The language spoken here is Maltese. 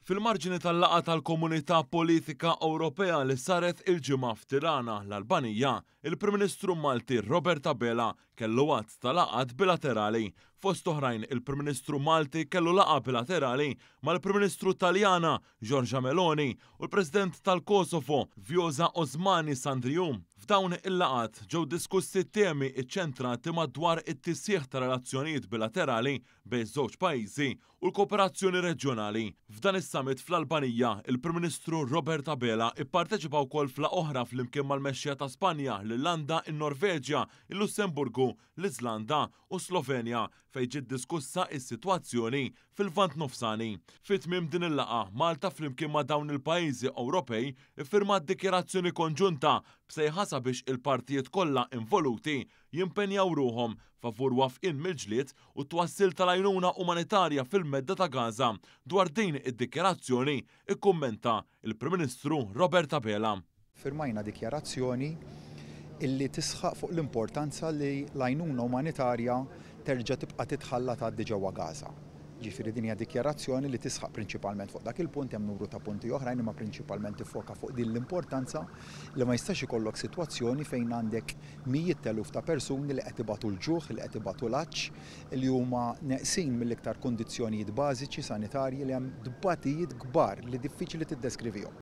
Fil-marġini tal-laqgħa tal-Komunità Politika Ewropea li saret il-Ġimgħa f'Tirana, l-Albanija, il-Prim Ministru Malti Robert Abela kellu għadd ta' laqgħat bilaterali. Fost oħrajn, il-Prim Ministru Malti kellu laqgħa bilaterali mal-Prim Ministru Taljana Giorgia Meloni u l-President tal-Kosovo Vjosa Osmani Sandriu. F'dawn il-laqgħat ġew diskussi temi ċċentrati madwar it-tisħiħ ta' relazzjonijiet bilaterali bejn iż-żewġ pajjiżi u l-kooperazzjoni reġjonali. F'dan is-summit fl-Albanija, il-Prim Ministru Robert Abela ipparteċipa wkoll f'laqgħa oħra flimkien mal-mexxejja ta' Spanja, l-Irlanda, in-Norveġja, il-Lussemburgu, l-Iżlanda u Slovenja fejn ġiet diskussa s-sitwazzjoni fil-Lvant Nofsani. Fi tmiem din il-laqgħa, Malta flimkien ma' dawn il-pajjiżi Ewropej iffirmat dikjarazzjoni konġunta b'sejħa sabiex il-partijiet kollha involuti jimpenjaw ruħhom favur waqfien mill-ġlied u t-twassil tal-għajnuna umanitarja fil-Medda ta' Gaza. Dwar din id-dikjarazzjoni ikkummenta il-Prim Ministru Robert Abela. Firmajna dikjarazzjoni illi tisħaq fuq l-importanza li l-għajnuna umanitarja terġa' tibqa' titħalla tgħaddi ġewwa Gaza. Ġifieri din hija dikjarazzjoni li tisħaq prinċipalment fuq dak il-punt, hemm numru ta' punti oħrajn imma prinċipalment tiffoka fuq din l-importanza li ma jistax ikollok sitwazzjoni fejn għandek mijiet t'eluf ta' persuni li qed ibatu l-ġuħ, li qed ibatu l-għatx, li huma neqsin mill-iktar kundizzjonijiet bażiċi sanitarji, li hemm tbatijiet kbar li diffiċli tiddeskrivihom.